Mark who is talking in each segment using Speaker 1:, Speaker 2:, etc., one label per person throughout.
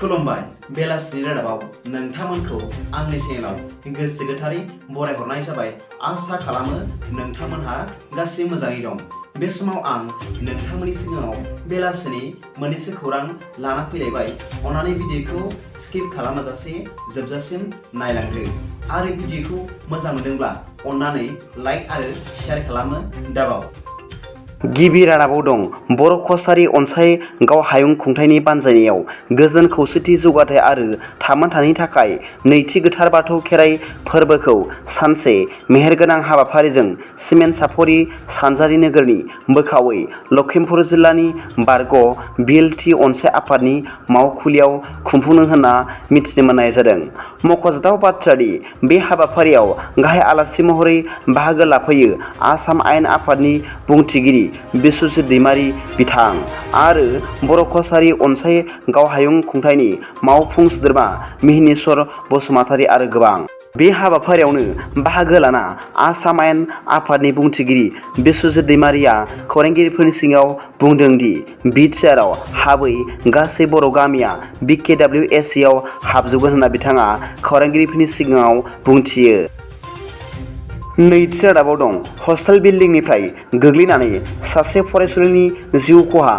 Speaker 1: खुलुमबाय बेलासिनि रादाबाव नोंथांमोनखौ आंनि चेनेलाव गोसो गोथारै बरायहरनाय जाबाय। आसा खालामो नोंथांमोनहा गासैबो मोजाङै दं। बे समाव आं नोंथांमोननि सिगाङाव बेलासिनि मोननैसो खौरां लाना फैलायबाय। अन्नानै भिडिअखौ स्किप खालामाजासे जोबजासिम नायलांदो आरो भिडिअखौ मोजां मोनदोंब्ला अन्नानै लाइक आरो शेयार खालामनो दाबाव। गिबि रादाबाव दं बर' कसारी अनसाय गाव हायुं खुंथायनि बानजायनायाव गोजोन खौसेथि जौगाथाय आरो थामोनथानि थाखाय नैथि गोथार बाथौ खेराइ फोरबोखौ सानसे मेहेरगोनां हाबाफारिजों सिमेन्ट सापरि सानजारि नोगोरनि बोखावै लखिमपुर जिल्लानि बर'ग बिएलटि अनसाय आफादनि मावखुलियाव खुंफुंनो होनना मिथिनो मोननाय जादों। मख'जाथाव बाथ्रादि बे हाबाफारियाव गाहाय आलासि महरै बाहागो लाफैयो आसाम आयेन आफादनि बुंथिगिरि बिस्वजित दैमारि बिथां आरो बर' कसारी अनसाय गाव हायुं खुंथायनि मावफुं सोद्रोमा मिहिनीश्वर बसुमतारी आरो गोबां। बे हाबाफारियावनो बाहागो लाना आसाम आयेन आफादनि बुंथिगिरि बिस्वजित दैमारिया खौरांगिरिफोरनि सिगाङाव बुंदों दि BTR आव हाबै गासै बर' गामिया BKWACआ आव हाबजोबगोन होनना बिथाङा खौरांगिरिफोरनि सिगाङाव बुंथियो। नैथि रादाबाव दं हस्टेल बिल्डिंनिफ्राय गोग्लैनानै सासे फरायसुलिनि जिउ खहा।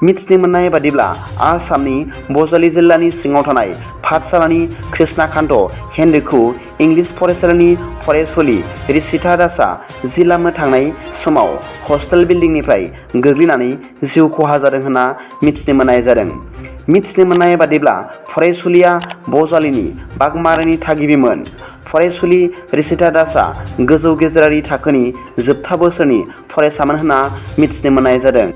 Speaker 1: मिथिनो मोननाय बादिब्ला आसामनि बजालि जिल्लानि सिङाव थानाय पाठशालानि कृष्णाकान्त हेनरिकु इंलिश फरायसालिनि फरायसुलि रिचिता दासआ जिलामनो थांनाय समाव हस्टेल बिल्डिंनिफ्राय गोग्लैनानै जिउ खहा जादों होनना मिथिनो मोननाय जादों। मिथिनो मोननाय बादिब्ला फरायसुलिया बजालिनि बागमारानि थागिबिमोन। फरायसुलि रिचिता दासआ गोजौ गेजेरारि थाखोनि जोबथा बोसोरनि फरायसामोन होनना मिथिनो मोननाय जादों।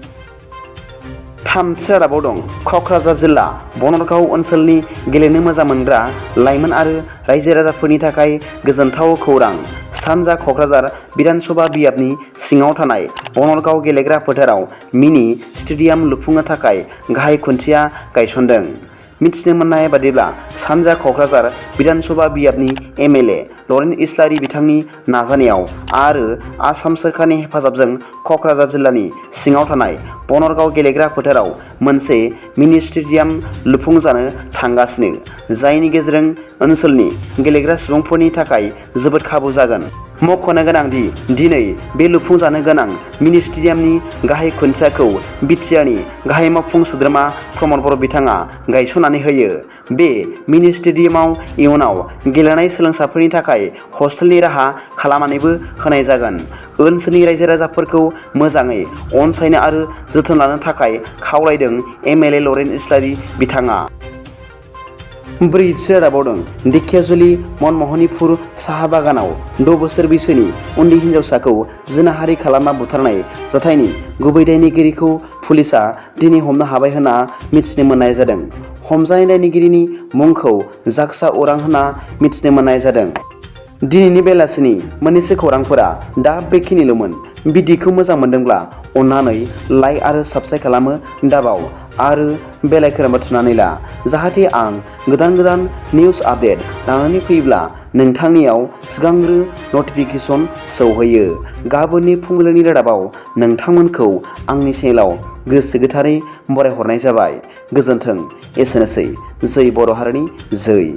Speaker 1: थामथि रादाबाव दं क'क्राझार जिल्ला बनरगाव ओनसोलनि गेलेनो मोजां मोनग्रा लाइमोन आरो रायजो राजाफोरनि थाखाय गोजोनथाव खौरां। सानजा क'क्राझार बिधानसभा बियाबनि सिङाव थानाय बनरगाव गेलेग्रा फोथाराव मिनि स्टेडियाम लुफुंनो थाखाय गाहाय खुन्थिया गायसनदों। मिथिनो मोननाय बादिब्ला सानजा क'क्राझार बिधानसभा बियाबनि MLA लरेन इस्लारि बिथांनि नाजानायाव आरो आसाम सोरखारनि हेफाजाबजों क'क्राझार जिल्लानि सिङाव थानाय बनरगाव गेलेग्रा फोथाराव मोनसे मिनि स्टेडियाम लुफुंजानो थांगासिनो, जायनि गेजेरजों ओनसोलनि गेलेग्रा सुबुंफोरनि थाखाय जोबोद खाबु जागोन। मख'नो गोनांदि दिनै बे लुफुंजानो गोनां मिनि स्टेडियामनि गाहाय खुन्थियाखौ BTRनि गाहाय मावफुं सोद्रोमा प्रमद बर' बिथाङा गायसननानै होयो। बे मिनि स्टेडियामाव इयुनाव गेलेनाय सोलोंसाफोरनि थाखाय हस्टेलनि राहा खालामनानैबो होनाय जागोन। ओनसोलनि रायजो राजाफोरखौ मोजाङै अनसायनो आरो जोथोन लानो थाखाय खावलायदों MLA लरेन इस्लारि बिथाङा। ब्रैथि रादाबाव दं धेकियाजुलि मनमहनीपुर साहा बागानाव 6 बोसोर बैसोनि उन्दै हिनजावसाखौ जिनाहारि खालामना बुथारनाय जाथायनि गुबै दायनिगिरिखौ पुलिसआ दिनै हमनो हाबाय होनना मिथिनो मोननाय जादों। हमजानाय दायनिगिरिनि मुंखौ जाक्सा उरां होनना मिथिनो मोननाय जादों। दिनैनि बेलासिनि मोननैसो खौरांफोरा दा बेखिनिल'मोन। भिडिअखौ मोजां मोनदोंब्ला अन्नानै लाइक आरो साबस्क्राइब खालामनो दाबाव आरो बेल आइकनबो थुनानै ला, जाहाथे आं गोदान निउज आपडेट लानानै फैयोब्ला नोंथांनियाव सिगांग्रो नटिफिकेसन सौहैयो। गाबोननि फुंबिलिनि रादाबाव नोंथांमोनखौ आंनि चेनेलाव गोसो गोथारै बरायहरनाय जाबाय। गोजोन्थों। एसेनोसै। जै बर' हारिनि जै।